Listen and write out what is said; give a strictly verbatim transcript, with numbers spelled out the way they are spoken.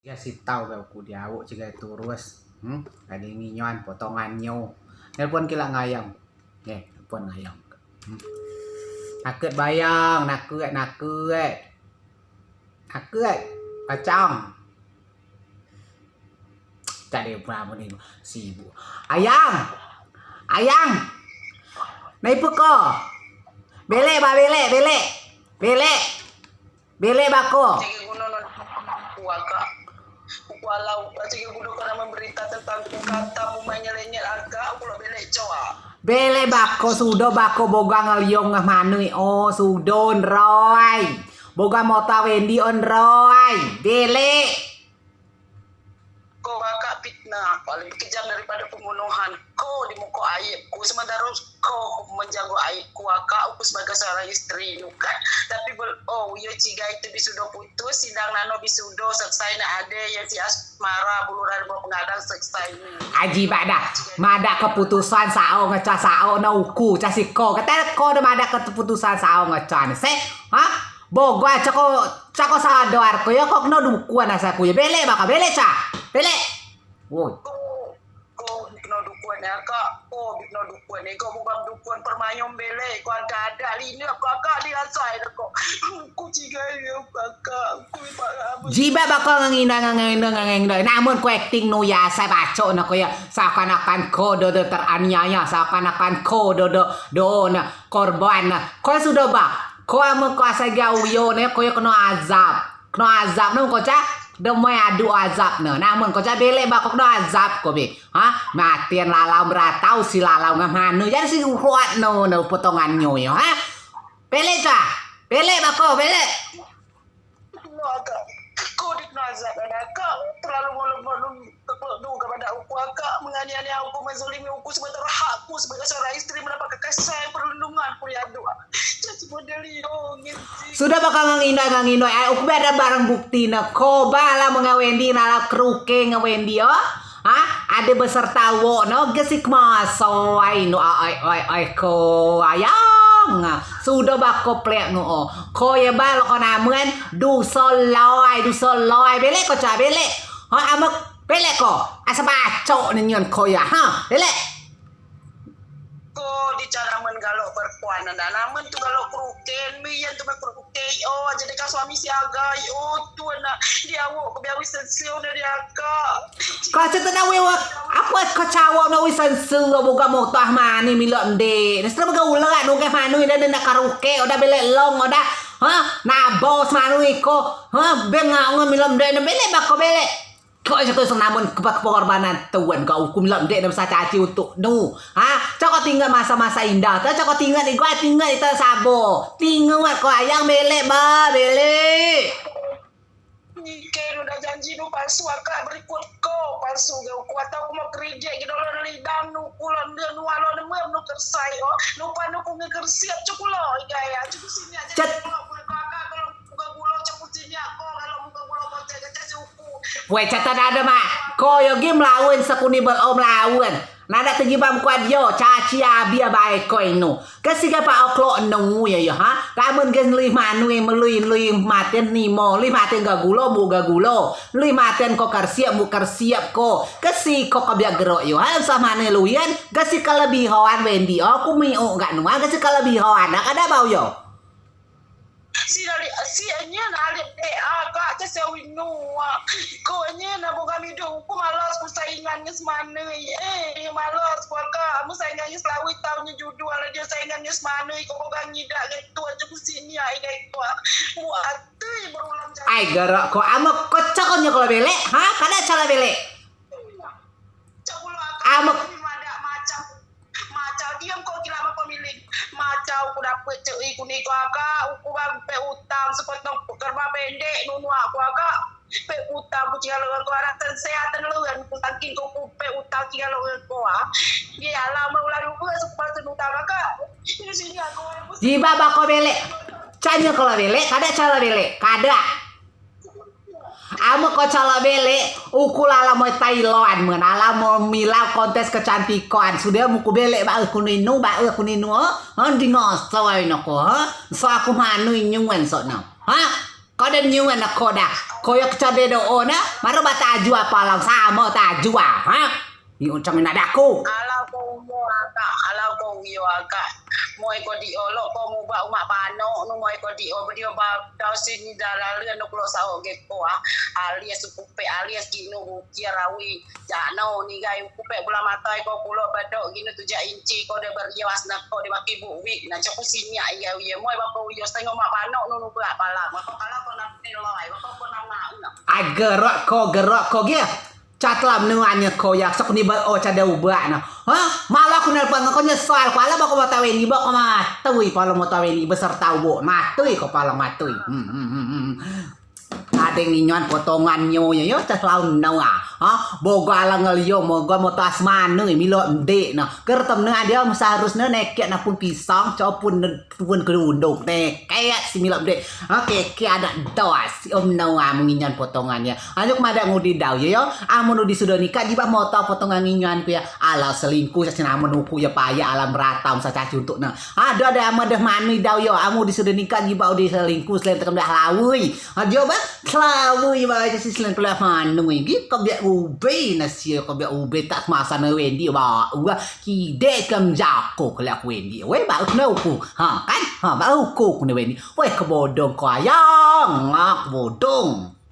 Cigai si tau ba uku diau, cigai turus. Hmm? Ade nginyan potongan nyo. Nelpon kileak ngayang. Nge, nelpon ngayang. Hmm. Naket bayang, naket, naket. Naket. Kacang. Cak de pun amen ni sibuk. Ayang. Ayang. Nai pe ko. Belek ba, belek, belek. Belek. Belek ba ko. Cik guno non kuaka. Kualau cik guno kena memberita tentang kata pemainnya lenyet agak, aku lo belek coa. Belek ba ko, sudo ba ko bogang ngeliong ngah manui. Oh, sudo nroi. Bogang mota Wendy on nroi. Belek. Ko kakak fitnah, paling kejam daripada pembunuhan. Ko di muko aib ku, sementara ko menjago aib ku, kakak, aku sebagai seorang istri nu kan. Tapi bel, oh, iyo cigai tu bi sudo putus, sidang nano bi sudo, seksai nak ade, iyo si asmara, buluran bawa pengadang seksai ni. Aji bak dah, madak keputusan sao ngeca sao na uku, ca si ko. Kata ko dah madak keputusan sao ngeca ni. Se, ha? Bogoa cako, cako sadar ko yo, ko keno dukuan asai ku yo. Belek ba ko, belek ca. Belek. Woi. Ko, ko keno dukuan ya, Kak. Ko keno dukuan ya, ko bukan dukuan permayom belek. Ko ada-ada linep, Kakak, di asai ko. Ku cigai yo, Kakak. Ku ipak abis. Jibeak ba ko ngenginda, ngenginda, ngenginda. Namen ko akting nu ya, asai bacok ne ko ya. Seakan-akan ko do, do teraniaya, seakan-akan ko do, do, do ne korban ne. Ko sudo ba. Ko amen ko asai gi uyo ne, ko yo keno azab. Keno azab ne ko ca, demai adu azab ne. Namen ko ca belek ba ko keno azab ko be. Ha? Maten lalau meratau si lalau ngah manu. Jadi si uruat no, no potongan nyo yo, ha? Belek ca. Belek ba ko, belek. Kau di keno azab dan akak terlalu ngolok-ngolok. Tekuk tu kepada uku akak, menganiaya uku, menzalimi uku sementara hakku sebagai seorang isteri mendapatkan kasih sayang perlindungan ku diadu. Jadi model iyo, ngin. Sudo ba ko ngenginda, ngenginda. Ai, uku be ade barang bukti ne. Ko ba lah menga Wendy, na lah keruke nge Wendy, oh. Ha? Ade beserta wok ne, gesik maso, ai, nu, ai, ai, ai, ko, ayang. Sudo ba ko plek nu, oh. Ko ye ba lo ko namen, duso loi, duso loi. Belek ko ca, belek. Ha, amen belek ko. Asai bacok ne nyen ko ya. Ha, belek. Ko di ca namen galo perempuan anda. Namen tu galo keruken. Mian tu me keruken. Oh, jadi ka suami siaga. Oh, tu anak. Dia awak ko biawi sensio ne dia ka. Ko cete na wewa. Apa ko cawa na wi sensio boga motah mani milo mde. Nestra boga ulat nungke manu ida de nak karuke. Oda belek long, oda. Ha? Na bos manu iko. Ha? Bengak nge milo mde. Na belek ba ko belek. Ko iso ko iso namen kepa pengorbanan tuan ko ukum lok dek na sa caci untuk nu. Ha? Cako tinget masa-masa indah. Ta cako tinget iko, tinget ita sabo. Tinget ko ayang belek ba, belek. Nike nu dah janji nu palsu akak berikut ko. Palsu ge uku atau ku mau kredit ge dolar lidang nu kulo nde nu alo nemem nu kersai o. Nu panu ku nge kersiap cukulo igai ya. Cuku sini aja. Cet. Kalau ku akak kalau buka gulo cuku sini ako kalau buka gulo kocek kecek si uku. Weh, cata dado mak. Ko yo gi melawen sekuni bel o melawen. Nadak tejiba mukua dio, caci abia bae ko inu. Kesiga pa oklok nu yo yo ha. Lamen gen lui manui melui lui maten nimo, lui maten gagulo bu gagulo. Lui maten ko kersiap bu kersiap ko. Kesi ko kebiak gerok yo ha. Usah mane luyen, kesi kelebihan Wendy o ku miuk gak nua kesi kelebihan. Nak ada bau yo. Si nali si enya nali de a kak ce sewi nua. Ko enya na boga midu ku malas ku saingan nges manei. Eh, malas ku kak mu saingan nges lawi tau nye judul dia saingan nges manei ko boga ngidak ngetu aja ku sini ai dai tua. Mu atei berulang jam. Ai gerok ko amo kocok ko nyo kalau belek ha kada cala belek. Amo macam diem ko kila ma pemilik. Macau ku dapet ceri ku ni ko aga uku bang pe utang sepotong kerba pendek nunu aku aga. Pe utang ku tinggal dengan ko arah ten sehat ten luen ku saking ko ku pe utang tinggal dengan ko ah. Ye alam ulah dua sepotong utang aga. Ini sini aku. Jiba bako belek. Canya kalau belek kada cala belek kada. Amen ko cala belek, uku lalau moi Thailand men, alau moi milau kontes kecantikan. Sude muku belek ba uku ninu, ba uku ninu, ha? Ha, di ngoso ai no ko, ha? So aku manu inyuan so no. Ha? Ko de nyuan ko da. Ko yo kecade do o ne. Maro ba tajua palang samo tajua. Ha? Ni ucang nak daku. Alau ko uyo agak, alau ko uyo agak. Moi ko di o lok ko mubak umak panok nu moi ko di o bedio ba dau sini dalal anu kulo sao ge ko ah. Alias suku pe alias gino bukir awi. Jano ni gai uku pe bula matai ko kulo bedok gino tu jak inci ko de berias nak ko de baki buwik na coku sinyak iya uye moi bako uyo setengah umak panok nu nubak palang bako kalau ko nak nilai bako ko nak nak. Ai gerok ko gerok ko ge. Catlam nu anye ko ya sok ni ba o cada ubak na. Ha? Malah ku nelpon ko nyesal ku ala bako mata weni bako matui pala mata weni beserta ubo matui ko pala matui. Hmm, hmm, hmm, hmm. Ade nginyan potongan nyo yo yo cas laun no ah. Ha, boga ala ngelio moga moto asmane milo ndek na. Ker temne ade seharusne nekek na pun pisang copun pun kelunduk nekek si milo ndek. Ha, keke anak dos si om no ah menginyan potongan ya. Anjuk madak ngudi dau yo yo. Amun udi sudo nikah jiba moto potongan nginyan ku ya. Ala selingkuh sa sinamun uku ya paya alam beratam sa caci untuk na. Ado ade amun deh mani dau yo. Amun udi sudo nikah jiba udi selingkuh selain tekem dah lawi. Ajo ba, kelabu iba aja si selen kelah manu igi, ko biak ube nasio, ko biak ube tak masa ne Wendi ba, ua kidek kem jako kelak Wendi. We ba kena uku. Ha kan? Ha ba uku kena Wendi. We kebodong ko ayang, ngak bodong.